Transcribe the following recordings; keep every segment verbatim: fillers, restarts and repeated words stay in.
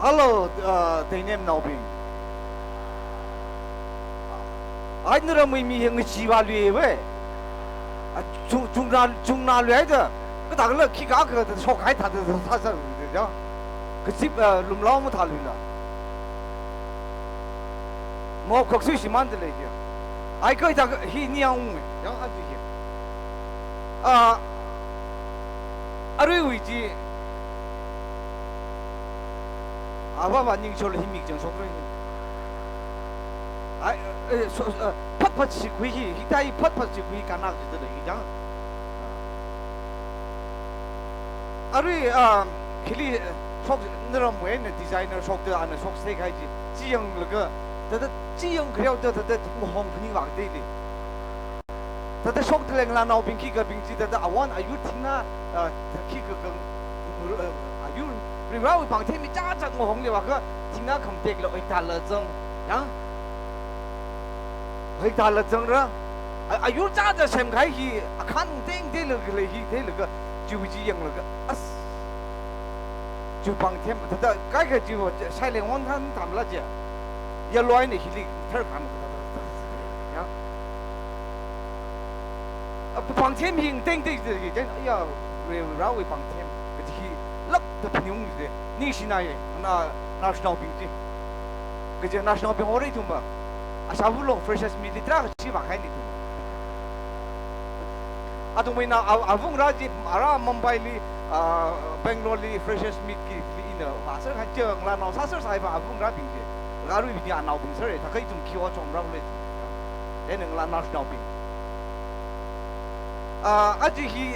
Hello, uh, Teinem naobing. Ai, naramwui mi hi ngacheevāluiya. A, chung, chungna, chungnāluihaida, kathākhala khikha kha shokhai thāda sāsā, ya. Kazip, uh, lumlao mathāluila. Mokhaksui shimānda lei ya. Ai, kha hithā hi ningyāng, ya, aja hi. Ah, aruiwui chi, avāva ningshol hi mikchang shokra. Ai, eh, so, eh, phatphat shikhui hi, hithā hi phatphat shikhui kanak jida lei hi chang. Arui, ah, khili, eh, shok, naramwui eina designer shokda ana shoksa kahai chi, chi yanglaga, thāda chi yangkhareoda thāda ngahong phaningvākda lei. Thāda shokda lei ngalānaobing khikhabing chi, thāda awon ayur thingna, ah, khikha kang, ah, ayur, Varivarāwui pāngthem mi chāchā ngahongli vākha, thingna khamtekla oiktāla zang, ya? Oiktāla zangra, a, ayur chāchā semkahai hi, akhan tengtengla khalei hi theilaga, chiwui chi yanglaga, as, chiwui pāngthem, thāda kaikha chiwui, shaileng won than thamla je. Yaloi eina hili tharkhan, ya. A, pāngthem hi tengteng de, de, ya, Varivarāwui pāngthem, kaji hi lākda phaningung de, ningshinaya, na, naoshinaobing chi. Kaje naoshinaobing horei thumba, ashāvālu freshers meet li tarākha chi vākhaini thumba. Athumwui na, a, avungrā chi, arā Mumbai li, ah, Bangalore li freshers meet kili ina vāser, kha chi ngalānao sāser sāhaiva avungrābing chi. Laga aruibing chi anaobing sāre, thākha ithum khi ochomrāle. Then ngalā naoshinaobing. Ah, aja hi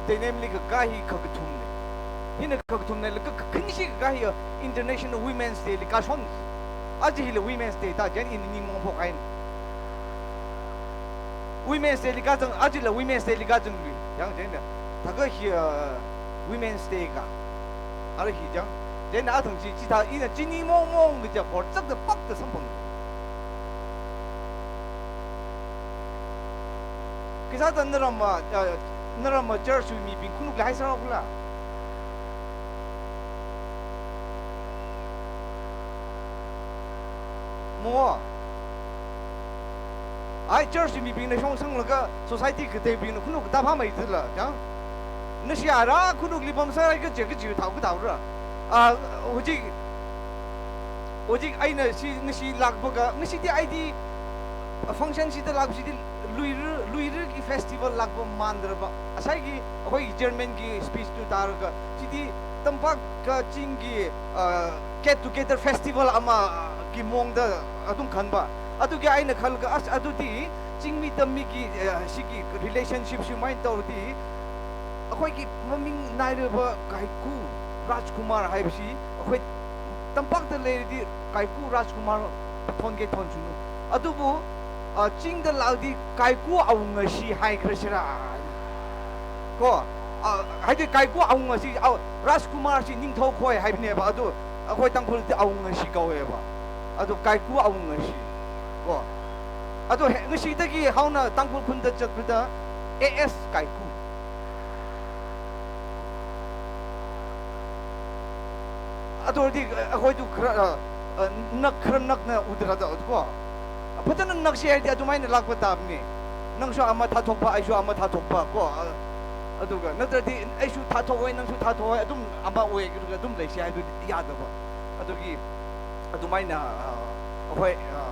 Teinemli kakā hi khakathumna. Hina khakathumna, laga kha-, khanishi kakā hi, uh, International Women's Day li kāshon. Aja hila Women's Day ta, chieina ina ning mongphok haina. Women's Day li kāzang, ajala Women's Day li kāzanglui. Yang chieina, thākha hi, uh, Women's Day ka. Ara hi chang. Chieina athang chi, chithā ina chini mongmong kaja horchakda pakda samphang. Khisāda naramva, ah, naramva church wui mibing khanukli haisāra kula? Mo. Ai, church wui mibingna shongsanglaga society kateibingna khanuk katāpha maithila, ya? Nashi ara khanukli pamsārai kaje kaji thao kathāora. Ah, hojik, hojik eina shi, ngashi lākpa ka, ngashidi aidi, ah, function shida lākshidi Luira, Luiraki festival lākpa mandarba. Ashaiki, akhoi chairman ki speech tu tāraka, shidi tampak ka chingki, ah, get together festival ama, ah, ki mongda athum khanba. Athumki eina khalga, as, athumdi, chingmi tammiki, ah, shiki relationship shimai thaodi, akhoiki maming nairaba Kaiku Rajkumar haibashi, akhoi tampakta leidi Kaiku Rajkumar thonke thonshunu. Athumbu, ah, chingda lākdi Kaiku Awungashi haikharashira. Ko, ah, haidi Kaiku Awungashi, aw, Rajkumar shi ningthao khoi haibineba, athum, akhoi Tangkhuldi Awungashi kaoeba. Athum Kaiku Awungashi. Ko. Athum he, ngashidaki haona Tangkhul khunda chatpada A S Kaiku. Athumdi, eh, akhoitu khara, eh, eh, nak khara nakna udarada ko. Phāzāna nakshi haidi athum eina lākpa tāpni. Nangshu ama thāthokpa, aishu ama thāthokpa ko. Eh, athumka, natradi aishu thāthok oi, nangshu thāthok oi, athum ama oi, athum leishi haidu yadaba. Athumki, athum eina, ah, akhoi, ah,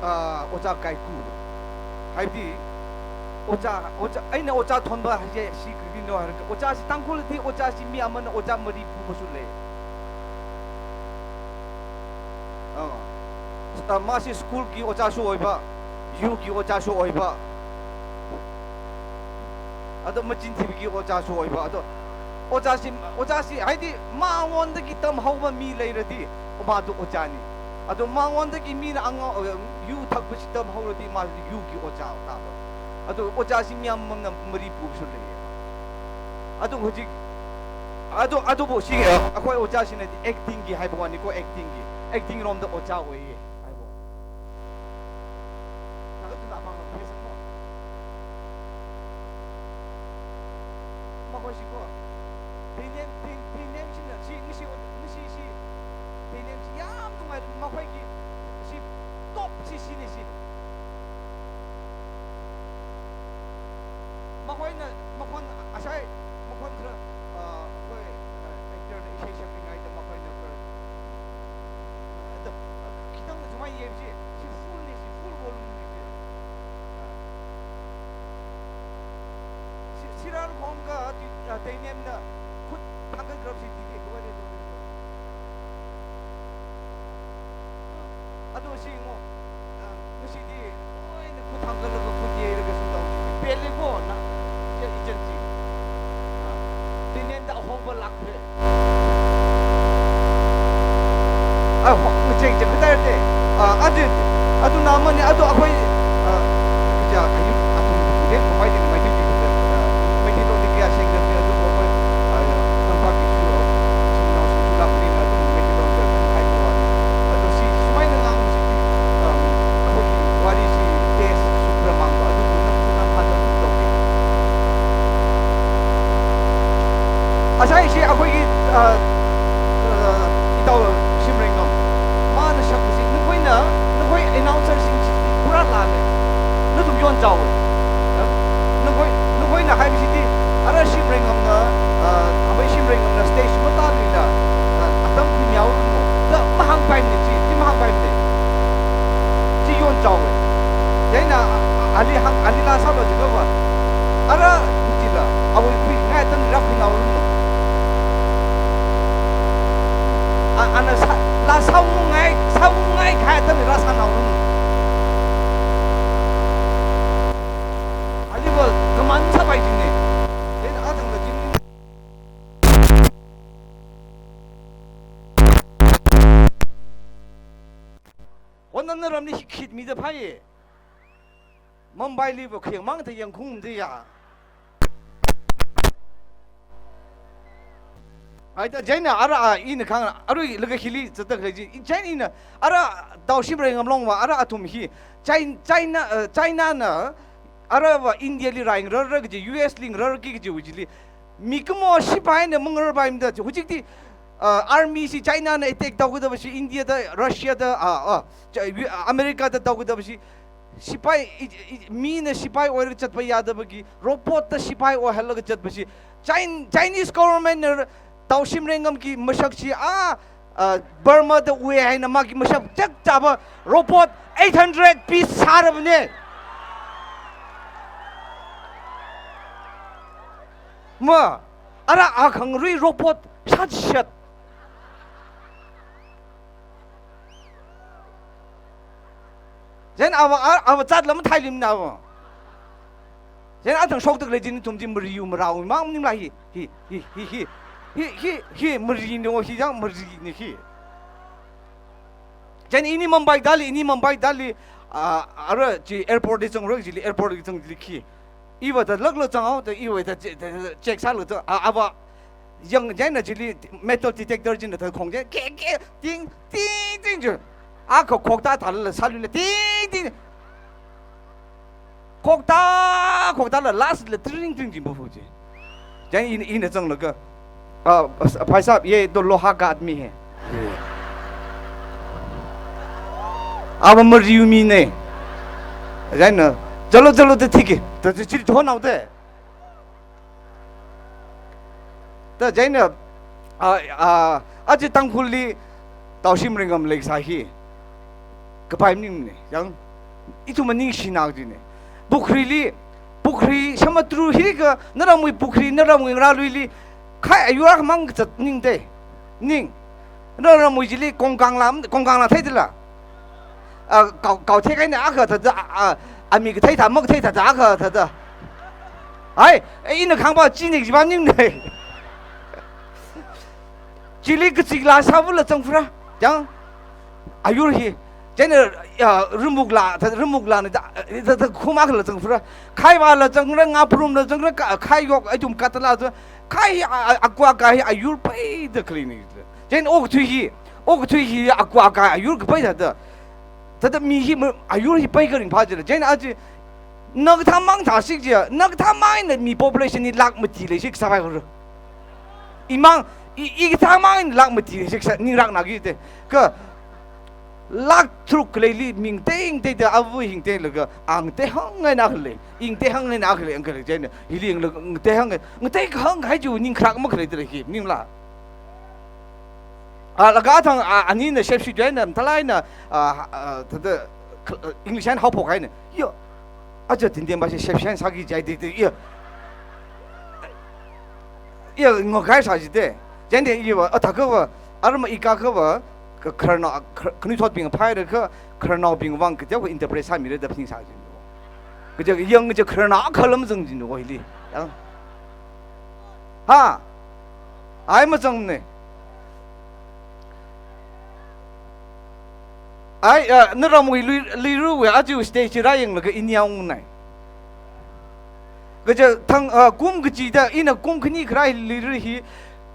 ah, Ojā Kaiku. Haibdi, ojā, ojā, eina ojā thonba haise shi kri no har. Ojā shi Tangkhuldi, ojā shi mi amana ojā mari pupasu lei. Ah, ah, mashi school ki ojāsu oiba, U ki ojāsu oiba. Athum machin thibiki ojāsu oiba, athum ojāsi, ojāsi, haidi mangondaki tamhaoba mi leiradi, mathum ojāni. Athum mangondaki mina anga, eh, U thakpashi tamhaoradi, mathum U ki ojā tāba. Athum ojāsi mi amana mari pupasu lei. Athum hojik, athum, athumbo shi, eh, akhoi ojāshina acting ki haiba wani ko, acting ki. Acting romda ojā oiye. Haibo. Laga tuna pang lo, present mo. Makhoishiko. Teinem, Tei-, Teinem shina Masi ngo, ah, masidi, oi, na khu thangkalaga khu yeilaga sum tau chi, pele ko, na, ya, ijan chi. Ah, tinen da hongba lakre. Ah, ho, ngacheng cheng kadar te. Ah, adi, atu namani, atu akhoi, ah, kaja, ayu, atu, de, ko mai de, mai de, ah, mai de, lo de, kya, sheng de, atu, ko, ko, ah, ya, tampak isu, oh, sing nao, sing chulak, ni, atu, mai de, lo de, hai, ko, ah, atu, si, si, mai, na, ngang, si, um, akhoi, wari, si, test, supra, mang, atu, ko, na, ko, na, ha, na, ko, de. Asai, si, akhoi, ah, ah, itao, Shimreingam. Mana shak, si, nakhoi na, nakhoi announcer, sing, si, pura, la, le. Nathum yon, chao, eh? Nakhoi, nakhoina haibisidi, ara Shimreingam na, ah, amei Shimreingam na stage matalila, ah, atam khuinao, da mahang pai ne chi, chi mahang pai ne. Chi yon chao. Chieina, ah, ali hang, ali la sālo chi kava. Ara, chila, awui khuingai atam rap khuinao. Ah, ana sā, la sāngai, sāngai khai atam la sānao. Aliva kaman sāpai jing ne. Then atang la jing. Wan nan ramli hi khit mida phai. Mumbai liva khayang mang ta yang khung de ya. Ai ta China ara a ina khang arui laga hili zatak lei ji. China ina ara tao Shimreingam longva ara athum hi. China, China, eh, China na ara va India li raing rar rar kaji, U S li rar ki kaji wuji li. Mikumo shipai na mangar pai mda. Hujik ti, uh, army si China na attack tau kada ba si India da, Russia da, ah, ah, Chi-, U-, America da tau kada ba si. Shipai, i, i, mi na shipai oir chat pa ya da ba ki, robot da shipai oir hal chat pa si. Chin-, Chinese government na tao Shimreingam ki mashak chi, ah, ah, Burma da ui hai na ma ki mashak chak cha ba robot eight hundred piece sāra ba ne. Ma, ara a khangrui robot shat shat. Then awa, a-, awa chat lam thai lim na wa. Then atang shok tak le jin tum jin mari yu marau mang nim la hi, hi, hi, hi, mari ni wa hi jang mari ni hi. Then ini Mumbai dali, ini Mumbai dali, ah, ara chi airport di chang roi chi li airport di chang li khi. Iwa ta lak lo chang au, ta iwa ta che-, ta check sā lo chang, a, awa yang jai na chili metal detector jin ta khong je, ke, ke, ting, ting, ting ju. A kho khok ta ta la sā lu le, ting, ting. Khok ta, khok ta la last la tring, tring jin bu fu je. Jai in, in chang la ka. Ah, भाई साहब, ये तो लोहा का आदमी है। अब हम रियू मी ने। जाए ना, चलो, चलो, तो ठीक है। तो चिल हो ना होते। तो जाए ना, आ, आ, आज तंगखुल ली, tao Shimreingam lake sā hi. Kapai ning ne, yang, itu maning shi na ji ne. Pukhri li, pukhri, samudra hi ka, naramwui pukhri, naramwui ngarā lui li, khai ayur mang kachat ning te. Ning. Naramwui chili kongkang la, kongkang la thei de la. Ah, kau, kau thei kai na akha thada, ah, ah, ami kathei tha, makathei tha, akha thada. Ai, eh, ina khang ba chi ne ji ba ning ne. Chili kachik la sā bu la chang phra. Yang. Ayur hi. Chieina, ya, rumuk la, ta, rumuk la ni ta, ta, ta, khuma la chang phra. Khai wa la chang ra, ngaprum la chang ra, ka, khai yok, ai tum kat la chang. Khai hi, a, a, akwa ka hi, ayur pai da kali ni. Chieina ok thui hi, ok thui hi, akwa ka, ayur ka pai da da. Ta da mi hi, ma, ayur hi pai ka ring pha jila. Chieina aji, na ka tha mang tha sik ji, na ka tha mang na mi population ni lakh mati le sik sā pai ko. I mang, i, i ka tha mang lakh mati le sik sā, ni rak na ki te. Ka, lakh tharuk khalei li ming teng teng te avu hing teng laga ang te hang ngai na khalei, ing te hang ngai na khalei ang khalei chen, hili ang laga ang te hang, ang te hang hai ju ning krak ma khalei te hi, ning la. A, laga thang, a, ani na shep shi jai na, thalai na, a, a, ta, ta, k-, English an hao phok hai na. Yo. Aja tin den ba shi shep shan sa ki jai de de, yo. Yo, ngo kai sa ji de. Jen de, yo, a, ta ka wa, arma i ka ka wa, Ka khararnao, khar-, khanuithotbing phāhaira kha khararnaobing vang kateokha interpret sāmira da phaning sāching. Kaja yang kaja khararnao akhala mazang ching ko hili. Yang. Ha? Ai mazangne. Ai, ah, naramwui lui, luiruwui aja stage rāyanglaga inyang nai. Kaja thang, ah, kum kachida ina kum khani kharā luira hi,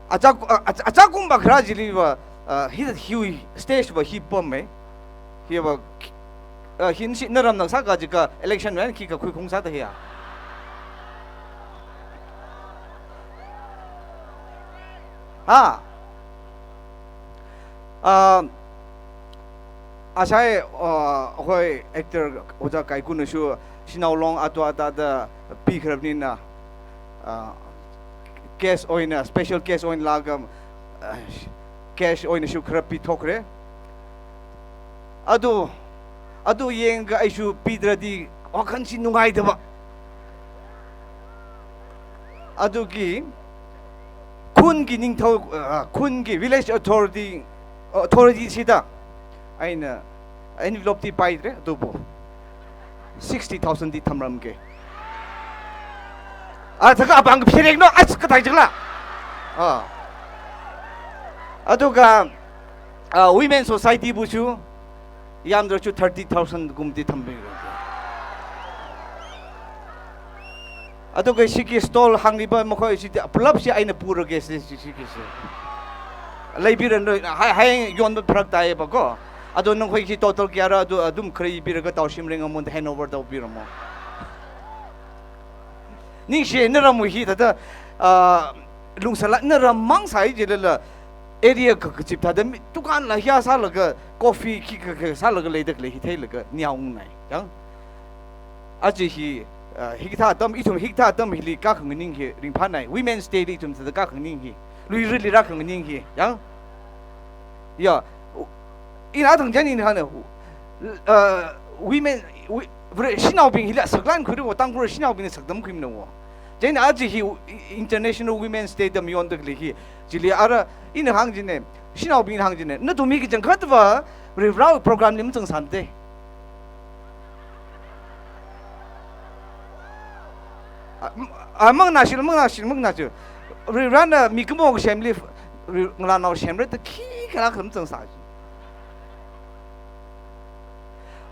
acha, ah, acha, acha kum ba kharā chiliva, ah, hi, hi stage va hi pam e. Hiva, ah, hi nashi naramna sāka jiakha election wui khikha khuikhung sāda hiya. Ha? Ah, asai, ah, hoi actor Ojā Kaikunashu, shanao long atu ata da pikharapnina, ah, cash oina, special cash oina laga, ah, cash oinashu kharap pithokre. Atu, atu yangkha aishu pitradi, wakhan chi nungaidaba. Aduki, khunki ningthao, ah, khunki village authority, authority sida, aina envelope ti paidre, atubu. Sixty thousand ti thamramke. Ah, thaka apāng phirekno, ach katai chikla. Ah. Aduka, ah, women society buchu, yamdrachu thirty thousand gumti thambing. Aduka shiki stall hāngliba makhoi shi pulap shi aina purage shi, shi, shiki shi. Leibiran hai, hai yonba pharak taiba ko. Adu nangkhoi shi total kayara adu adum khare biraga tao shimring amount handover tao biramo. Ningshi naramwui hi thāda, ah, lungsāla naram mang sai jilala area ka kachip thāda mi dukan la hiya sālaga coffee khikha sālaga leida khalei hi theilaga nyang nai. Yang. Aja hi, ah, hikathā atam, ithum hikathā atam hili kakhanganing hi ringphānai. Women's Day li ithum thāda kakhanganing hi. Luirili rākhanganing hi. Yang. Ya. Ina thang jan ina hāna, uh, women, wi-, vre, shanaobing hila saklan khuiru, Tangkhul shanaobing sakdam khuimna wo. Jan aja hi i-, International Women's Day da mayonda khalei hi. Chili ara, ina hāng jine, shanaobing hāng jine, nathum hi kachangkhatva, Varewui program li mazang sāmade. Ah, m-, ah, manganāshil, manganāshil, manganāshil. Varena mikumo kasem li, Vare ngalānao semra da khikhala khalam zang sā.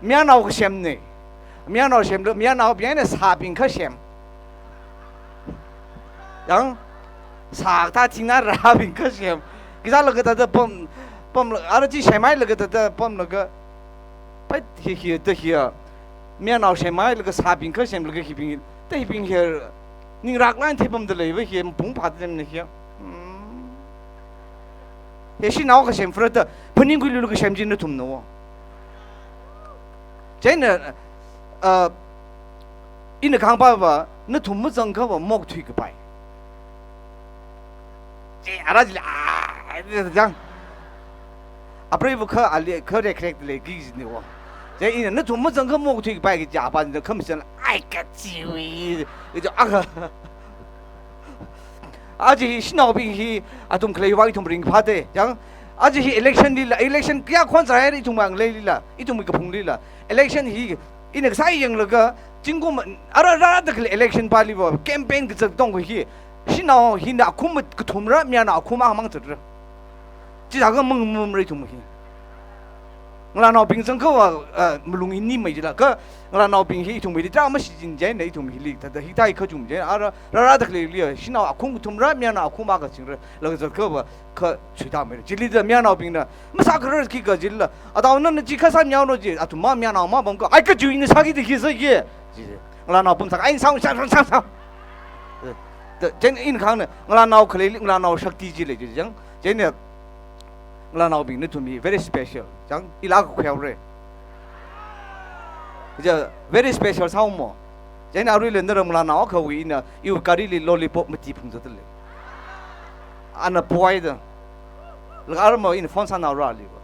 Mayarnao kasem ne. Mayarnao semra, mayarnao bing eina sābing kasem. Yang, sā kathā thingna rābing kasem. Khisālaga thāda pam, pam, ara chi semhailaga thāda pamlaga. Phat hi hi da hi a. Mayarnao semhailaga sābing kasemlaga hibing, da hibing hi. Ningrak lan thei pamda leiva hi, pung phat dem ne hi. Hmm. He shanao kasem pharāda, phaningkhuilu kasem chi nathumna wo. Chieina, ah, ina kahāngpava, nathum mazangkhava mok thuikapai. Chi ara chili, ah, jang. Apreiva kha ali, kha rekrek lei ki jine wo. Chi ina nathum mazangkha mok thuikapai kaja pa jine khamsan, ai kachiwui. Kaja aga. Aja hi shanaobing hi athum khaleiwui vang ithum ringphāde, jang. Aja hi election lila, election kayā khon sāhaira ithum nganglei lila, ithum kaphung lila. Election hi ina kasā yanglaga, zingkum ara rāda khalei election paliva, campaign kazat tongkhui hi, shanao hina akhum kathumra, mayarnao akhum mang zatra. Chithākha mang mum rei ithum hi. Ngalānaobing zangkhava, ah, malung ini mai jila, kha ngalānaobing hi ithum hili tara mashichin jaina ithum hili, thāda hithai kachum jaina, ara, rārada khalei li, shanao akhum kathumra, mayarnao akhum kachingra, laga zatkhava, kha chuita mai. Chili da mayarnaobingna, masākharar khikha jila, atao nana chi khasā mayarnao chi, athum ma mayarnao mapam kha, ai kachiwui ina sāki da hi sāki. Chi, chi. Ngalānao pamsak, ai sāng, sāng, sāng, sāng, sāng. Da, chieina ina kahāngna, ngalānao khalei li, ngalānao shakti chi lei chi, jang. Chieina, ngalānaobing nathum hi very special. Jang, ila kakhuihaore. Ja, very special sāumo. Chieina aruila naram ngalānao akhawui ina, iwui gari li lollipop mati phungzatda lei. Ana poi da. Laga arma ina phone sānao rāliva.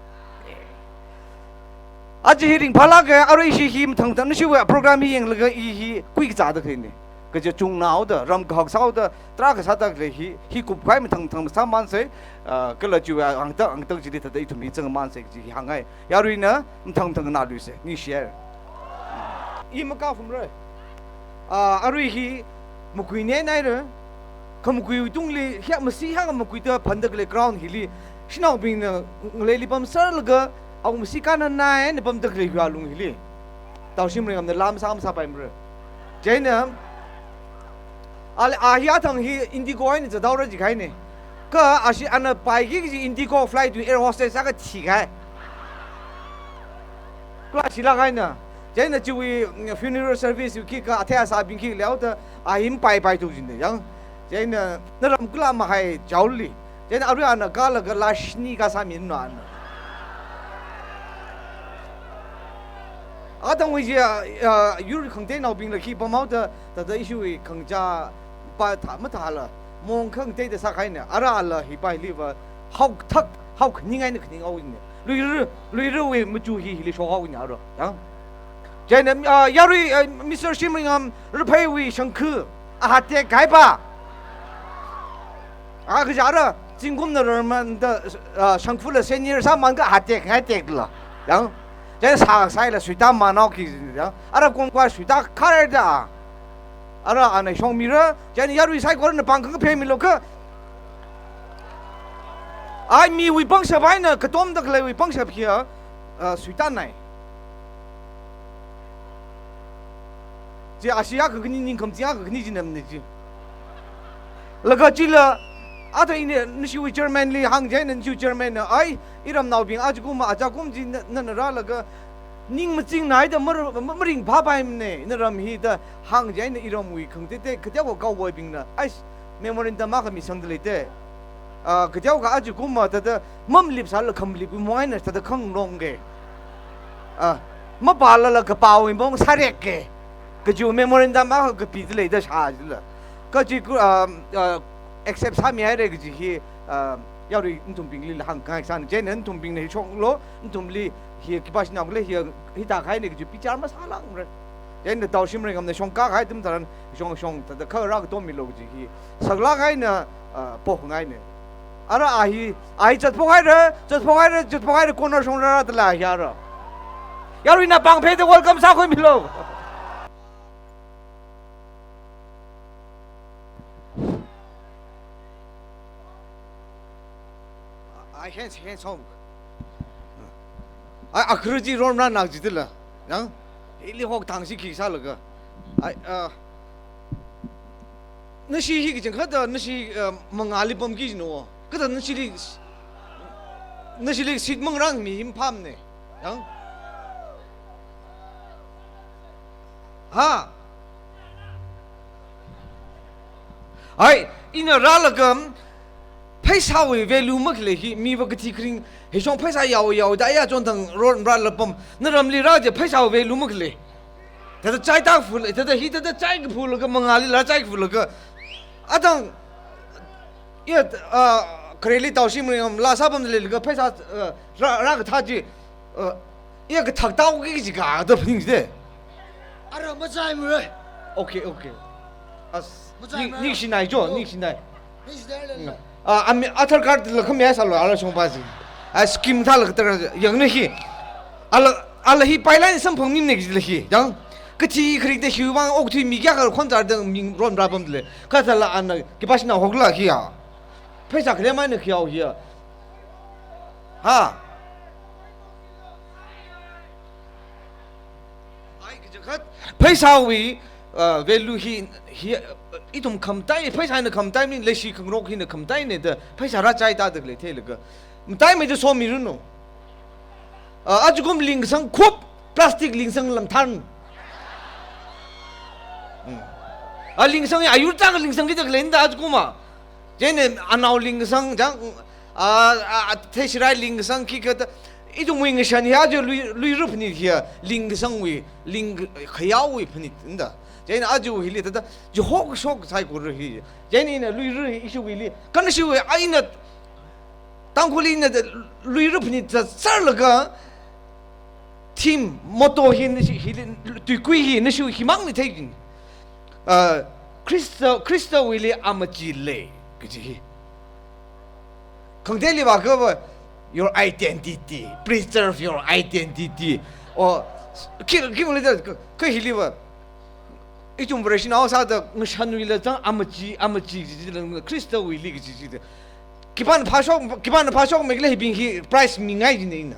Aja hi ringphālāka, arui ishi hi mathang thang, nashiwui program hi yanglaga i hi kui kazāda khaine. Kaja chungnaoda, ram kahak sāoda, tarākha sāda khalei hi, hi kupkahai mathang mathang sāmānsei, ah, kala chiwui hangta, hangta chili thāda ithum hi zangmānsei kaji hi hāngngai. Yaruina mathang mathang nganāluisei, ningshiya. I makāphumra. Ah, arui hi makui nenaira. Kha makuiwui tungli, hi masi hi makui da phanda khalei ground hili, shanaobingna ngaleili pamserlaga, awui masi kananai eina pamda khalei hiwui alung hili. Taoshim Ringamna lam sāma sāpaimara. Chieina, a, a hi athang hi Indigo eina zathaora jikahaina. Kha ashi ana paiki kaji Indigo flight wui air hostess akha thikahai. Kala shilāk eina. Chieina chiwui, mm, funeral service wui khikha athei asābing khi leoda a hi mapaipai thuk jina yang. Chieina naram kala mahai jaoli. Chieina arui ana kala kala shini kasāmina ana. Athangwui chi, ah, ah, yur khangateinaobingla khi pamhaoda, thāda ishiwui khangachā pa thā mathāla, mong khangateida sākahaina, arala hi pa hiliva, haothak, hao khaning eina khaning haoina. Luira, luirawui machu hi hili shokhaoina ara. Yang. Chieina, ah, yarui, ah, Mister Shimringam, Rapheiwui shangkhu, aha tekkahai pa. A, kaja ara, zingkumna rarmanda, ah, shangkhula senior sāmānakha aha tekngai tekla. Yang, chieina sāsaila suita manao ki, yang, ara kongkwa suita kharda. Ara ana shongmira, chieina yarui saikorana pāng khangaphemilu kha. Ai miwui pangshap eina, katomda khaleiwui pangshap hiya, ah, suitanai. Chi ashi akha khani ningkham chi akha khani chinamni chi. Laga chila, athā ina nashiwui chairman li hāng chieina nashiwui chairman na, ai, iramnaobing ajakum, ajakum chi na, na, na rālaga, ning machingnaida mar-, ma-, maringphāpaimana, naram hi da hāng chieina iramwui khangatei, kateokha cowboy bingna, ai, memorandum akha misangda leite. Ah, kateokha ajakum thāda, mamalip sāla khamalipwui mong eina thāda khanglong ke. Ah, mapālala kapāwui mong sārek ke. Kaji memorandum akha kapida leida shā jila. Kaji ku, ah, ah, accept sāmihaira kaji hi, ah, yarui nathumbinglila hāngkhangai sāna. Chieina nathumbingna hi shonglo, nathumli hi khipāshina khalei hi, hithākahaina kaji bichar masālākmara. Chieina Taoshim Ringamna shongkakahai atam tharan, shong, shong, thāda kha rākatommilo kaji hi. Saklāk eina, ah, pokhangaina. Ara a hi, a hi zatphokhaira, zatphokhaira, zatphokhaira, corner shongrarada lei hi ara. Yaruina pāng phāda welcome sākhuimilu. I can't, can't song. Ai, akhruji ronra nak jitila. Yang, hili hok thangsi khi sālaga. Ai, ah, nashi hi kachangkhatta, nashi, ah, mangāli pamki jino. Kathā nashili, nashili seat mangrang mi hi maphāmana. Yang. Ha. Ai, ina rālaga, pheisāwui value makhalei hi, miva kathi kharing, hishong pheisā yao yao da ya chonthang ronra lapam, naramli rā je pheisāwui value makhalei. Thāda chai ta phu, thāda hi thāda chai kaphu laga mangāli rā chai kaphu laga. Athang, ya, ah, khareli Taoshim Ringam laa sāpamda leilaga pheisā, ah, rā, rākathā chi, ah, ya kathak tao ki jika da phaning jide. Ara machaimara. Okay, okay. As, machaimara. Ningshinai jo, oh, ningshinai. Ningshinai le. Ah, ami Aadhaar card la khamei sālo, ala shongpa ji. Ah, scheme thāla kathā yangna hi. Ala, ala hi pipeline samphangmimana kajila hi. Yang, kathi kharing da hiwui vang okathui mi kayākha khonzarda ming ronra pamda lei. Kathāla ana khipāshina hokla hiya. Pheisā khalei maina khayao hiya. Ha. Ai, kachangkhat, pheisāwui, uh, value hi, hi, uh, ithum khamataiya, pheisāna khamataiya, mi leishi khangarok hina khamataiyana da, pheisā rāchai ta da khalei theilaga. Mataimeida somiranu. Uh, ajakum lingsang khup, plastic lingsang lamthan. Hmm. A lingsang ya, ayur ta lingsang kita khalei da ajakuma. Chieina anao lingsang, chang, a, a, a, thei shirai lingsang khikha ta, ithumwui ngashan hi aja lui, luira phanit hiya, lingsangwui, ling, khayaowui phanit, nda. Chieina aja hili thāda, jihok shok saikora hi. Chieina ina luira hi ishiwuili, kanashiwui, a ina, Tangkhulli ina da luira phanit zatsarlaga, theme, motto hi nashi, hi, tuikui hi nashi himangna theikin. Ah, Khrista, Khristawuili amachee lei kaji hi. Khangateili vākha va, your identity, preserve your identity. O, khi, khi mali da, kha, kha hili va. Ithum Vareshinao sāda ngashanwuila zang amachee, amachee kaji chi lang, Khristawuili kaji chi da. Khipāna phāshok, khipāna phāshokmeikhala hibing hi prize mingai jina ina.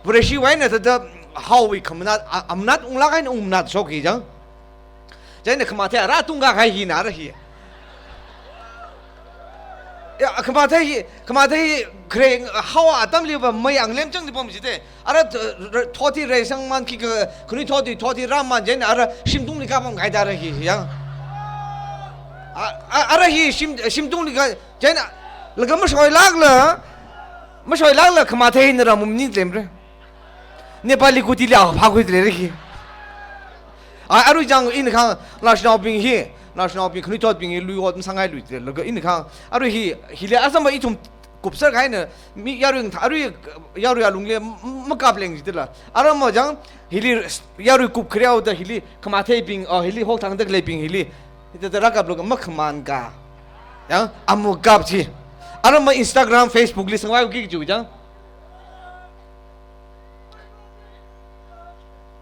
Vareshiwui eina thāda haowui khamanat, a, amanat unglāk eina ungmanat shok hi chang. Chieina khamathei ara tungkahai hina ara hi. Ya, khamathei hi, khamathei hi khare hao atamli va mayang lemchangli pam jite. Ara, uh, re-, thot hi reisangman khikha, khanuithot hi thot hi rāman chieina ara shimtungli kapam kahaida ara hi, ya. A, a, ara hi shim, shimtungli ka, chieina, laga mashoilākla, mashoilākla khamathei hina ram mum ni lemre. Nepali kutili a phākhui leira hi. A, arui chang ina khang, naoshinaobing hi, naoshinaobing, khanuithotbing hi lui ot masāngailui te, laga ina khang, arui hi, hili asamba ithum kupser kahaina, mi yarui ngtha, arui yarui alungle m-, makap leng jitila. Arama chang, hili yarui kup khareoda hili, khamatheibing, o, hili hokthangda khaleibing hili, hithāda rākaplu ka makhaman ka. Yang, amu kap chi. Arama Instagram, Facebook li sangvai ki ju chang.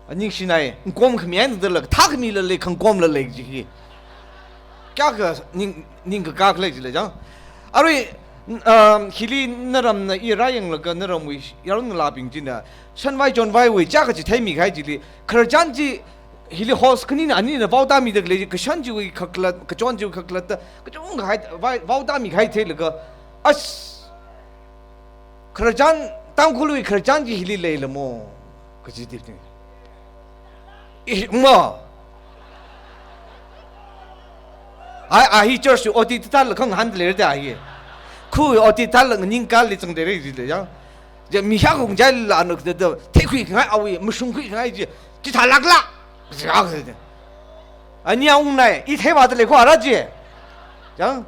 Aningshinai, ngkom khami eina dala, thak mi la lei, khangkom la lei, ji hi. Kayākha ning, ningkakā khalei ji lei chang. Arui, um, hili naramna i rāyanglaga naramwui, yaron ngalābing china, shanvai chonvaiwui, chiyākha chi theimi kahai chili, khararchan chi, hili host khanina, anina vaotāmida khalei, kashan chiwui khaklat, kachon chiwui khaklat, kachungkha hai, vai, vaotāmi kahai theilaga, as, khararchan, Tangkhulwui khararchan chi hili leila mo, kaji dip ting. I, mo. Ai, a hi church oti thāla khangahān leira da hi. Khu oti thāla nganingkali zangda leira ji le yang. Ja mi hia kong jai la no da da, theikhui ngai awui, mashungkhui ngai ji, chithālākla. Ji a ka de. Ani a ungnai, i theiva da lei kho ara ji. Yang.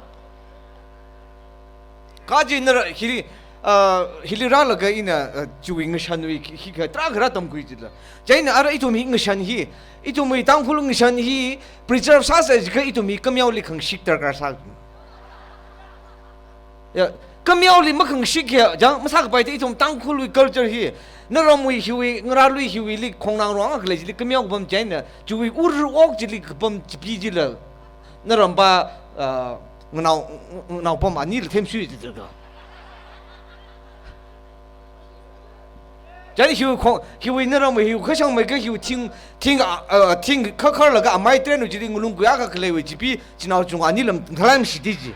Kaji nara hili, ah, hili rālaga ina, ah, chiwui ngashanwui hi, hi kha tarākha rātamkhui jila. Chieina ara ithum hi ngashan hi, ithumwui Tangkhul ngashan hi, preserve sāsā jiakha ithum hi kameoli khangashik darkar sā. Ya, kameoli makhangashik ya, chang, masākapai te ithum Tangkhulwui culture hi, naramwui hiwui, ngarālui hiwuili khongnang ruang khalei chili kameo kapam chieina, chiwui ur ok chili kapam chipi jila. Naramva, ah, nganao, nganao pam anila themshui ji da. Chieina hiwui khong, hiwui naramwui hiwui kashangmei ka hiwui thing, thing, ah, ah, thing kakharlaga amai tren u chili ngalung kuyākha khaleiwui chipi, chinao chunga anila thalai mashiti ji.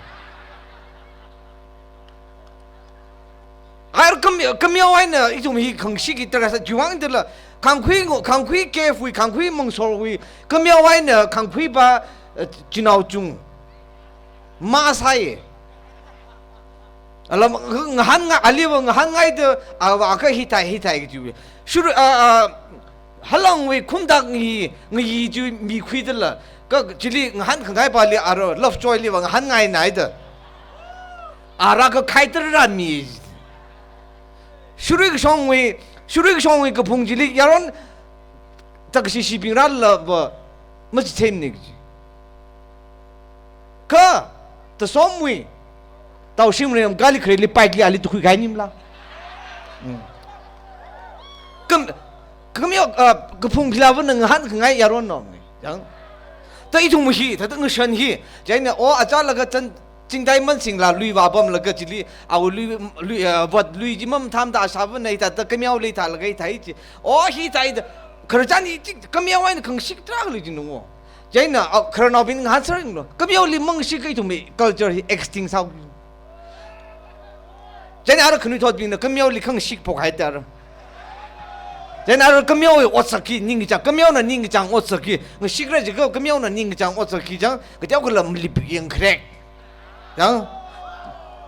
Ar kam, kameo eina ithum hi khangashik hi tarākha sā, chiwuivang dala, khangkhui ngo, khangkhui cave wui, khangkhui mangsorwui, kameo eina khangkhui va, eh, chinao chung. Masai. Alam, ngahānngai, aliva ngahānngaida, ava ka hithai, hithai kaji. Shuru, ah, ah, halangwui khumdak ngi, ngi ji mikhuidala, ka chili ngahānkhangai pali ara, Lovejoy liva ngahānngainaida. Ara ka khai tara mi. Shurui kashongwui, shurui kashongwui kaphung chili yaron takshishibing rālava machithemni kaji. Ka, tasomwui, tao shimrem kali khareli paikli ali tukhui kahainimla. Hmm. Kam, kameo, ah, kaphung khilava na ngahānkhangai yaron no ni. Yang. Ta ithum hi, thāda ngashan hi, chieina o achālaga chan, chingdai mansingla lui vāpamlaga chili, awui lui, lui, ah, vat lui ji mamthamda ashāvana hithāda kameoli thālaga hithai ji. O hithai da, khararchan hi chi, kameo eina khangashik tarākha lei ji nungo. Chieina, ah, khararnaobing ngahānser ringlo. Kameoli mangashik ka ithumwui culture hi extinct sā. Chieina ara khanuithotbingna kameoli khangashik phok haida ara. Chieina ara kameowui otsak hi ningkachāng, kameona ningkachāng otsak hi. Ngashikra jiakha kameona ningkachāng otsak hi chang, kateokhala malip yangkharek. Yang.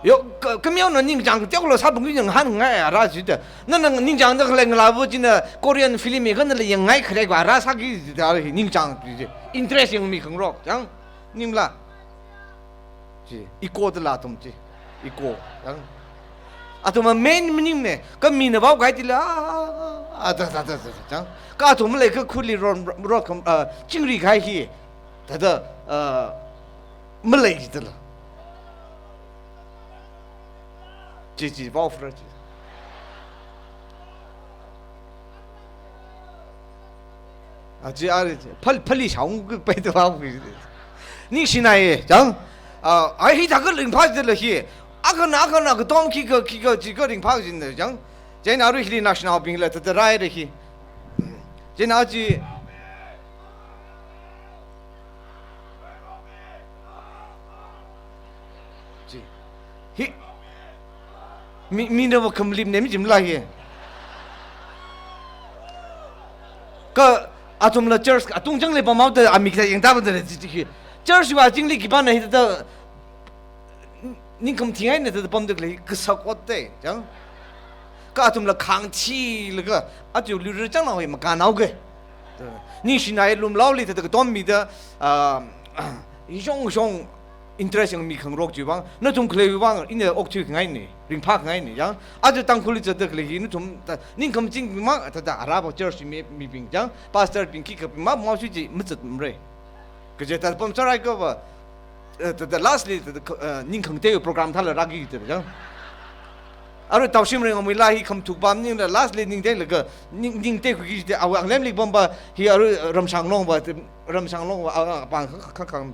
Yo, ka, kameona ningkachāng kateokhala sāpung ki yang hānngai ara jida. Nana ningkachāngda khalei ngalāva china Korean film hi khanala yangngai kharek va ara sāki jida ara hi ningkachāng ji. Interest yangmi khangarok. Yang. Ningla. Ji, ego dala athum ji. Ego. Yang. Athum main maningmana, ka mina vaokahaitila, ah, ah, ah, da, da, da, da, da, chang. Ka athum leikha khuli ron, ron, kham, ah, chingri kahai hi. Thāda, Ah, malei jitala. Chi, chi, vau fra chi. Ah, chi ari chi. Phal, phali shaung ku pai tu vau ku. Ningshinai ye, chang. Ah, ai hithākha ringphā jitala hi. Akhana, akhana, katom khikha, khikha, chi kha ringphā jitala, chang. Chieina arui hili national bingla, tata rai re hi. Chieina chi. Chi. Hi. Mi, mina va khamlim ne mi jimla hi. Kha athumla church, atung chang le pamau ta amik ta yang ta ba ta chi, chi, chi. Church va chingli khipāna hithāda ningkham thingai na ta pamda khalei kasak ot te, chang. Kha athumla khangthilaga, aja luira chang nao hi makanao ke. Ningshinai lumlaoli ta katom mida, ah, hishong shong interest yang mi khangarok chiwui vang, nathum khaleiwui vang, ina okthui khangai ni, ringphā khangai ni, chang. Aja Tangkhulli zatda khalei hi, nathum ta, ningkham ching ma, ta, ta, araba church mi, mibing, chang, pastor bing khikha bing ma, ma sui chi, mazat mre. Kaje ta pam sarai kha va, eh, ta, ta lastly, ta, ta, eh, ningkhang te program thāla rāki ta, chang. Arui Taushimreng amui la hi khamathuk pam ningla lastly ning te laga, ning, ning te khuiki te, awui anglem lik pam ba, hi arui Ramshanglong va, Ramshanglong va, a, a, pang kha, kha, kha, kha.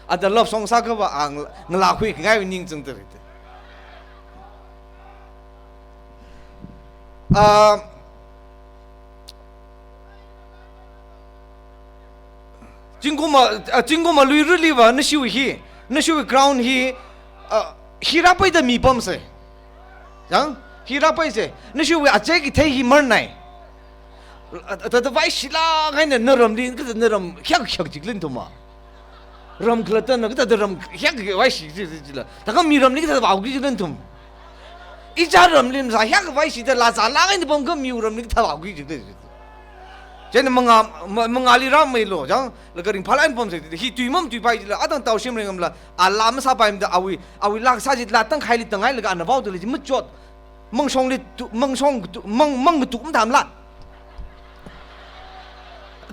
Ada love song sākha va, ang, ngalā khui khangai ningchang ta ri te. Ah, Zingkum a, a, zingkum a luirali va, nashiwui hi, nashiwui ground hi, a, hi rāpaida mi pamse. Chang, hi rāpaise. Nashiwui achei kathei hi marnai. A, a, ta, ta vaishilāk eina naramli, kathāda naram, hiak, hiak jiklen thuma. Ram khalattana, kathāda ram, hiak, vaishi, ji, ji, jila. Thākha miramli, kathāda vaoki jiklen thum. Ichā ramli masā hiak vaishi ta lazālāk eina pamkha miwui ramli kathā vaoki jikte. Chieina mangā, ma-, mangāli rāmei lo, chang, laga ringphālāk eina pamse, hi tui matuipai jila, atang Taushimreng amla, ala masāpai mada awui, awui lak sā jila, tangkhaili tangai laga ana vaoda lei chi machot. Mangshongli tu, mangshong tu, mang, mang tu mathāmla.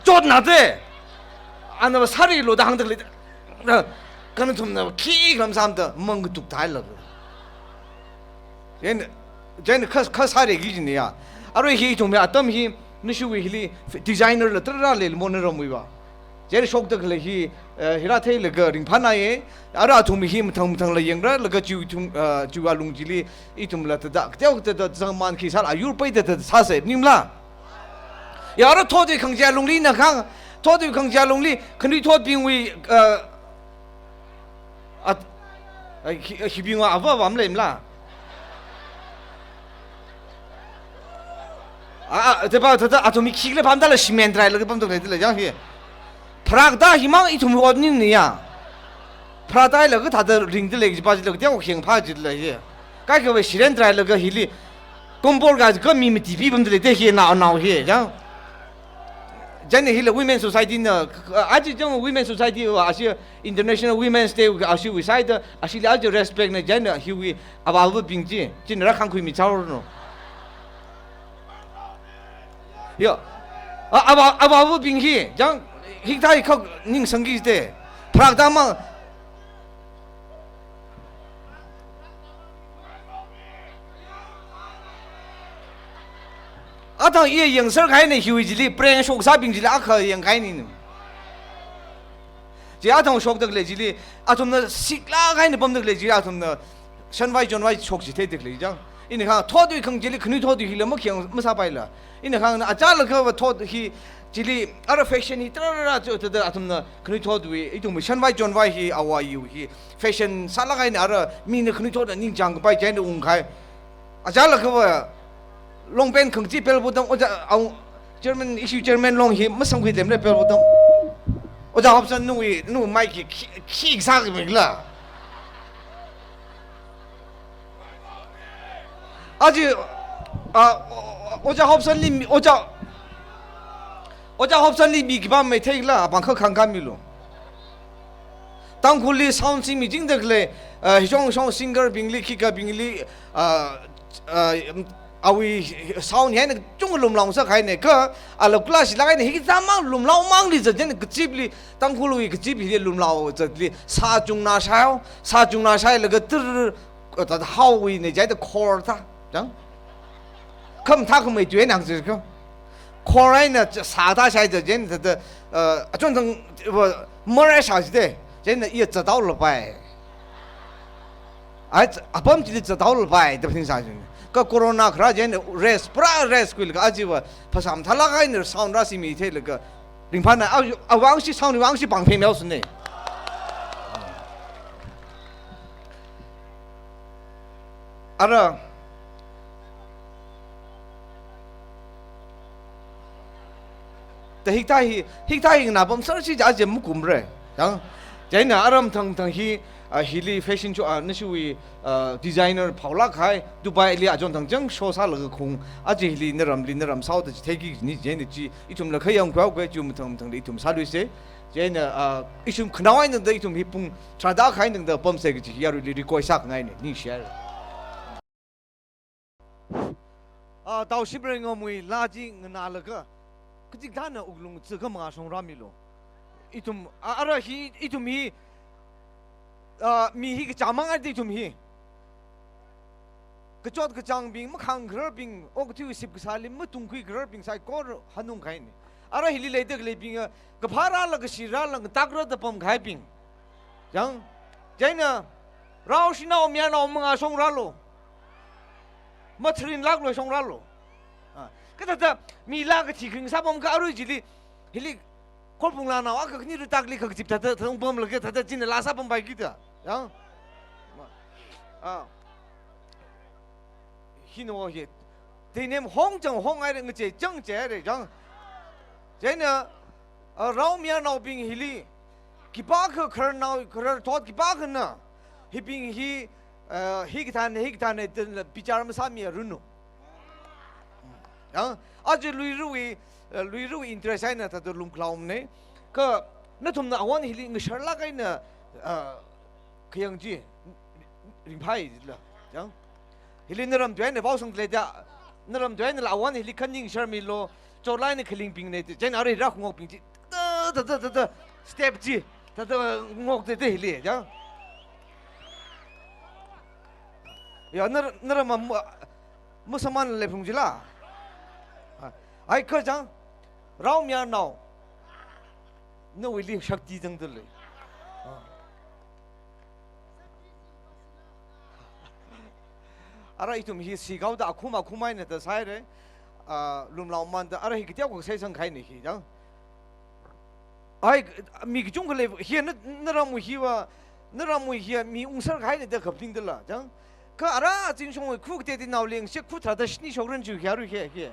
Chotna te. Ana va sāri lo da hāngda lei. Kha nathumna khi lam sāmada, mang katuk thai la. Chieina, chieina kha, kha sāre ki jin ya. Arui hi ithum hi atam hi, nashiwui hili designer la tarāra lei mo naramwui va. Chieina shokda khalei hi, eh, hi rātheilaga ringphānai ye. Ara athum hi mathang mathangla yangra, laga chiwui thum, eh, chiwui alung chili, ithumla thāda, kateokha thāda zangman khi sāla, ayur paida thāda sāse, maningmala. Ya, ara thotwui khangachei alungli na khang, thotwui khangachei alungli, khanuithotbingwui, eh, at-, ai, hi, hibingwui ava va maleimala. A, a, te pa, thāda, athum hi khikhala pamda la cement trai laga pamda lei, te la, chang hi. Pharakda himang ithum ot ning ni ya. Pharakda laga thāda ringda lei, jipa jila, kateokha kheng pha jila hi. Kaikha va cement trai laga hili, kompor ga ka mi mati pi pamda lei, te hi nao nao hi, chang. Chieina hila Women Society na, aja chang Women Society va, ashi International Women's Day, ashiwui side, ashili aja respect na, chieina hiwui avāvabing chi, chieina rākhangkhuimi chaoro no. Yo. A, avā, avāvabing hi, chang, hikathā khak ningsangki te. Pharakda mang, atang iya yangser kahaina hiwui chili, prank shoksābing chili akha yangkahaina. Chi atang shokda khalei chili, athumna siklāk eina pamda khalei chili, athumna shanvai chonvai shok chi theida khalei chang. Ina khang thotwui khangachei chili, khanuithotwui hila makhayang masāpaila. Ina khang na achālakha va thot hi chili, ara fashion hi tarāra chu thāda athumna khanuithotwui, ithumwui shanvai chonvai hi, awui yu hi, fashion sālāk eina ara mina khanuithotna ningchāng kapai chieina ungkahai. Achālakha va, long pant khangachei pelpotang, ojā, au, chairman, issue chairman long hi, masamkhui temle pelpotang. Ojā Hobson nawui, nawui mic hi, khi, khi sāki mila. Aja, a, o-, o-, ojā Hobson li mi, ojā, ojā Hobson li mi khipā matheila, apāng kha khangkāmilu. Tangkhulli sound singmi jingda khalei, eh, hishong shong singer bingli, khikha bingli, ah, ah, awui sound hi eina kachungkha lumlao sākahaina, kha ala class lāk eina hi kazāmang lumlao mangli zat eina kazipli, Tangkhulwui kazip hili lumlao zatli, sā chungna shāhao, sā chungna shāhailaga tir, thāda haowui eina jihaida khor thā, chang? Khamathā khamei tui eina hāngzir kha. Khor eina sā thāshai zat eina thāda, uh, achon thang, uh, marai shā jide, chieina iya zathaolapai. Ai, apam chili zathaolapai, da phaning sāching. Kha corona kharā chieina rest, pura rest khuilaga ajiva phasā mathālāk eina sound rāshimitheilaga ringphāna, a, awui vang shi, sound wui vang shi pāng phemeo sune. Ara, ta hikathā hi, hikathā hi nganā pamsāra shi ja je makumre. Chang, chieina aram thang thang hi, ah, hili fashion show, ah, nashiwui, ah, designer phaolāk kahai, Dubai li achon thang chang show sālaga khaung, aja hili naramli naram sāhaoda chitheiki ni chieina chi, ithumla khayang khuihaoga chi mathang mathangli ithum sāluise. Chieina, ah, ithum khanao eina tangda ithum hi pung tharāda kahai eina tangda pamsei kaji hi yaruili request sākhangaine, ningshihaira. Ah, Tao Shimreingamwui laa chi nganālaga, kachikathāna wuklung tsi khamashong rāmilu. Ithum, ah, ara hi, ithum hi, ah, mi hi kachāmang adi ithum hi. Kachot kachāngbing, makhāng khararbing, okathui sip kasāli matungkhui khararbing saikora hanung kahaine. Ara hili leida khaleibing, ah, kaphā rāla, kashi rāla, ngatak rāda pamkahaibing. Chang, chieina, rao shanao mayarnao mangā shong rālu. Matharinlāklu shong rālu. Ah, kathāda mi laa kathi kharing sāpam kha arui chili, hili, Khorphung laanao akha khani ritakli kha kazip thāda, thāda ungpamlaga thāda china laa sāpampai kida. Chang? Ah. Hi no hi. Teinem hong chang honghaire, ngachei chang cheihaire, chang. Chieina, ah, rao mayarnaobing hili, khipākha khararnao, khararthot khipākhana, hibing hi, ah, hikathāne, hikathāne, da bichar masāmiranu. Chang, aja luiruwui, ah, luiruwui interest eina thāda lumkhalaomane. Kha nathumna awon hili ngasharlāk eina, ah, khayang chi, ringphāi jila. Chang, hili naram tui eina vaosang leida, naram tui einala awon hili khaning sharmilu, chorlāk eina khalingbingne, chieina arui rākhungokbing chi, ta, ta, ta, ta, ta, step chi, ta, ta, ngokte te hili, chang. Ya, nar-, naram ma, masaman leiphung jila. Ai, kha chang, rao mayarnao, nawuili shakti zangda lei. Ah. Ara ithum hi sigaoda akhum akhum eina da sāhaire, ah, lumlaomanda, ara hi kateokha seisang kahaine hi, chang. Ai, mi kachungkha lei, hi na, naramwui hiva, naramwui hi mi ungser kahaine da kaphaning dala, chang. Kha ara Zingshongwui khu kateonaoli ngashit khu tharāda shini shokran chi hi arui hi, hi.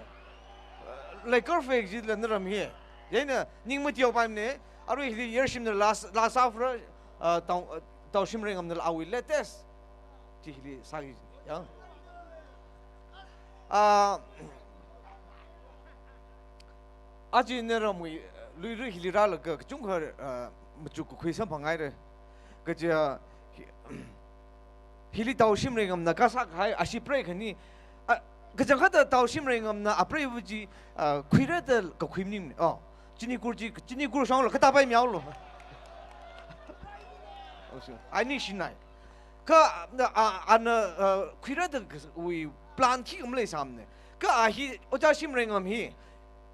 Like perfect jila naram hi. Chieina ning mateopaimane, arui hili Yershimna laa, laa sāphara, ah, Tao, ah, Tao Shimreingamnala awui latest chi hili sāki, chang. Ah, aja naramwui, luiru hili rālaga kachungkha, ah, machuk kakhui samphangngaire. Kaja, hi-, hili Tao Shimreingamna kasā kahai ashi prei khani, ah, kachangkhatta Tao Shimreingamna apreiva chi, ah, khuira da kakhui maning. Oh, chinikur chi, chinikur shongla katāpai miaolu. Oh, sure. Ai ningshinai. Kha, na, a, ana, ah, khuira da wui plan khikha maleisāmane. Kha a hi, Ojā Shimreingam hi,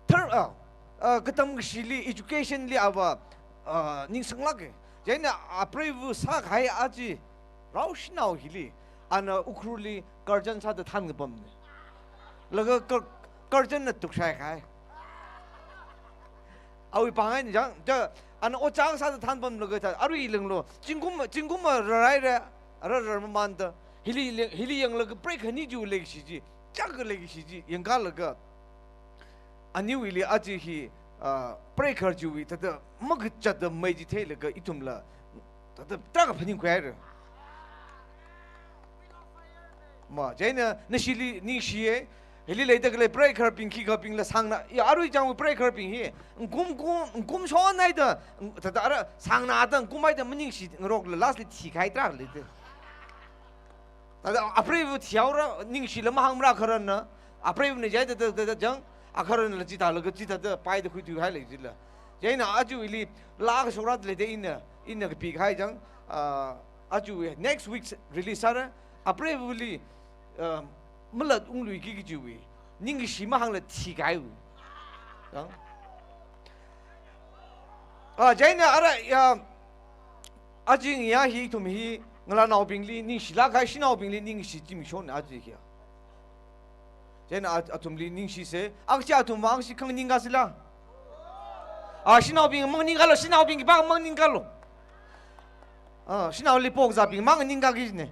thar, ah, ah, katam kashili, education li ava, ah, ningsanglāke. Chieina apreiva sākahai aja, rao shanao hili, ana Ukhrulli guardian sāda thānkapamne. Laga guar-, guardian na tukshai kahai. Awui pāng eina chang, da, ana ojā sāda thānpamlaga thā, arui lenglo, zingkum, zingkum rarhaire, rarar mamanda, hili leng, hili yanglaga prei khani chi leikashi chi, chak leikashi chi, yangkalaga, aniwuili aja hi, ah, prei khar chiwui, thāda, makachatda mei chi theilaga, ithumla, thāda, tarākha phaningkhuihaire. Ma, chieina, nashili, ningshiye, hili leida khalei prei kharbing khikhabingla sāngna, ya, arui chang prei kharbing hi, ngkum kum, ngkum shonhaida, thāda ara, sāngna da, ngkumhaida, maningshi, ngarokla, lastli thikahai tarākha leida. Thāda, apreiva thihaora, ningshila mahāngmara kharana, Apreiva̱na jai da da da da jang, akharanla chithālaga chithāda paida khuithuihai lei jila. Chieina aja ili laa kashokra leida ina, ina kapikahai jang, ah, aja next week release sāra, apreiva̱li, ah, malat ungluiki kajiwui ningkashi mahāngla thikahaiwui. Jang. Ah, chieina ara, ya, aja ngayā hi ithum hi ngalānaobingli ningshilāk kahai, shanaobingli ningshi chi mission aja hi. Chieina at-, athumli ningshisa. Akha chi athum vang shi khanganing kasāla. Ah, shanaobing manganing kalo, shanaobing khipā manganing kalo. Ah, shanaoli pokzābing manganing kaki ne.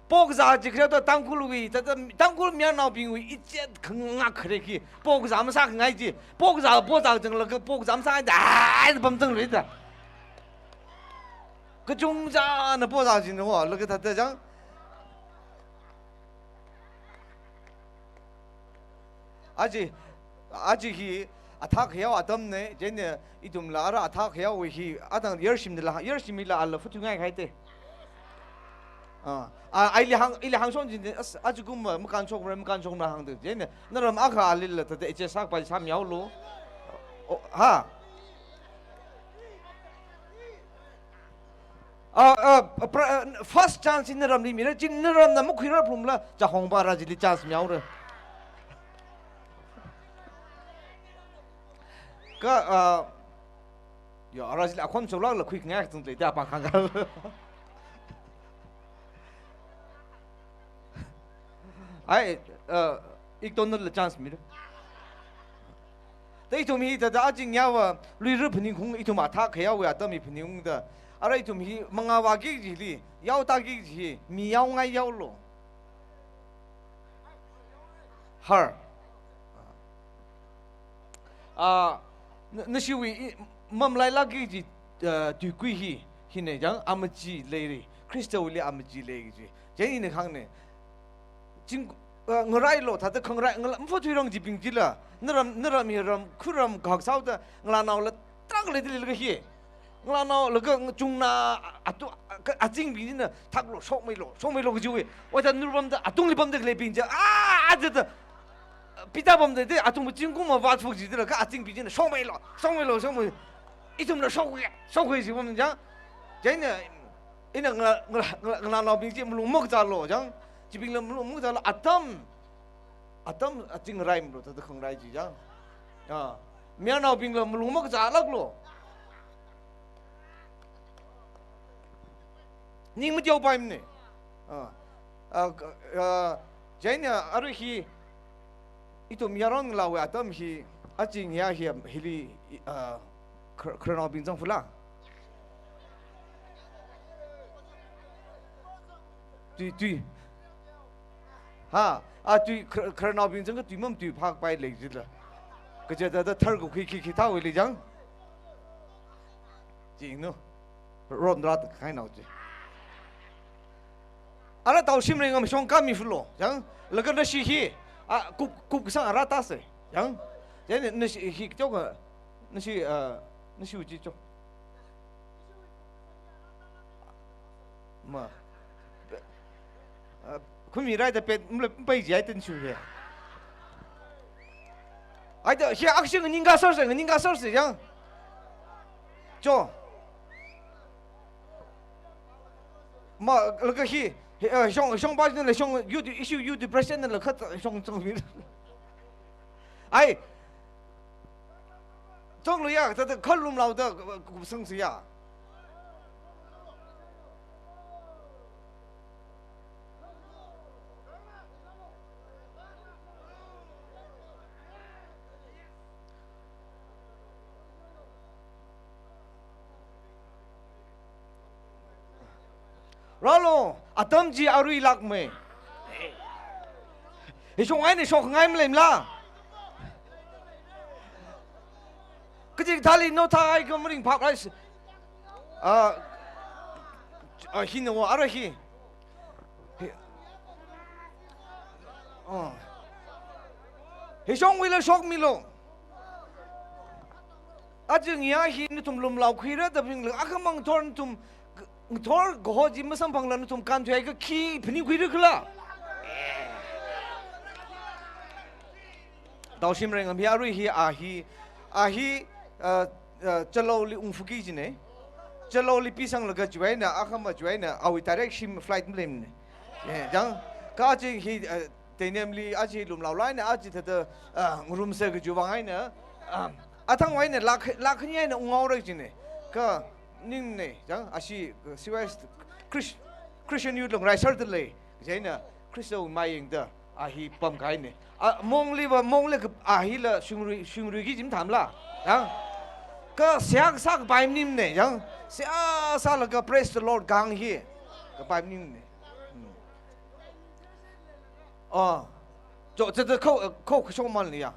Pokzā chi khare to Tangkhulwui, ta, ta, Tangkhul mayarnaobingwui ichet khangak khare ki. Pokzā masākhangai chi. Pokzā, pokzā changlaga pokzā masāngai da, ai, pamchang lui da. Kachungchāna pokzā chi no, laga thāda jang. Aja, aja hi athā khayao atamna, chieina ithumla ara athā khayao hi, atang yarshimdala, yarshimila ala phutungai kahaite. Ah, a, ili hāng, ili hāngshon jin, as, aja kum ma, makānshokmara, makānshokmara hāngda. Chieina, naram akha alila, thāda, iche sākpai sāmihaolu. Oh, ha? Ah, ah, pra-, ah, first chance hi naramli mira, chi naramna makhuira phrumla, Chahongpa ara chili chance mihaora. Kha, ah, yo, ara chili akhon shoklākla khuingai kachang lei, da pāng khangkal. Ai, uh, ik tonla chance mira. Da ithum hi thāda aja ngayāva, luira phaningkhaung, ithum athā khayaowui atam hi phaningungda. Ara ithum hi mangā vāki kajili, yaotāki kaji hi, mi yaongai yaolu. Har. Ah, na, nashiwui i, mamalailāki kaji, ah, tuikui hi, hina jang, amachi leira, Khristawuili amachi lei kaji. Chieina ina kahāngna. Ching, ah, ngarailo, thāda khangarai, ngala, mafuthui rang jibing jila. Naram, naram hi ram, khuram, gak saoda, ngalānaola, tarākha leida leilaga hi. Ngalānao laga chungna, atu, ka, azingbing china, thaklo, shokmeilo, shokmeilo kajiwui. Wada nurpamda, atungli pamda khaleibing chi, ah, ah, thāda, pita pamda, de, atung chingkuma vāthuk jidala, kha azingbing china, shokmeilo, shokmeilo, shokmei. Ithumla shokya, shokya jipam jang. Chieina, ina ngala, ngala, ngala, ngalānaobing chi malung makazālo, jang. Chibingla malung makazālo, atam. Atam, azing raimalo, thāda khangarai chi jang. Ah. Mayarnaobingla malung makazālāklo. Ning mateopaimana. Ah. Ah, k-, ah, chieina ara hi, ithum yaron ngalāwui atam hi, aja ngayā hi, hili, ah, khar-, khararnaobing zangfula. Tui, tui. Ha, a tui khar-, khararnaobing zangkha tui mamatuiphāpai lei jila. Kaja thāda thar kakhui khi khi thāwui lei jang. Jingnu. Ron rat khainao chi. Ara tao shimrei ngam shong kami fulo, jang. Laga nashi hi, a, kup, kup kasang ara tāsa, jang. Jang nashi hi kachok ka, nashi, a, nashi uji chok. Ma. Ah, khumi raida pet, mle, mpai jai ten shu he. Aida, hi akshin ningka sar se, ningka sar se, jang. Cho. Ma, laga hi, hi, eh, shong, shongpa le shong, youth, issue youth president la khat shong, shong. Ai. Chonglu ya, thāda khalum laoda, kusang si ya. Ralo, atam chi aruilākmei. Hishong eina shokngai maleimala. Kachikathāli no thāhai kha maringphap rai. Ah, ah, hina wo, ara hi. Hi. Ah. Hishongwuila shokmilo. Aja ngayā hi nathum lumlaokhuira da phaningla, akhamang thor nathum, thor kaho chi masamphangla nathum kānthuihaiakha khi phaningkhuira khala? Tao shim rengam hi, arui hi, a hi, a hi, uh, uh, Chalaoli ungphuki jine. Chalaoli pisanglaga chiwui eina, akhama chiwui eina, awui direct shim flight maleimane. Ye, chang, kha aja hi, uh, Tenemli aja lumlaolāk eina, aja thāda, uh, ngarumsa kajiwui vang eina, um, athangwui eina lāk, lākhani eina unghaora jine. Kha ningmane, chang, ashi, uh, C Y S Chris-, Christian Youth long raisar da lei. Chieina Khristawui mayangda a hi pamkahaine. A, mongliva, mongli ka, a hila shungri, shungri ki jim thamla. Yang. Kha seihā sākapai maningmane, yang. Seihā sālaga praise the Lord kahāng hi kapai maningmane. Hmm. Ah. Jo, jo, jo, kho, kho, kho, shong man liya.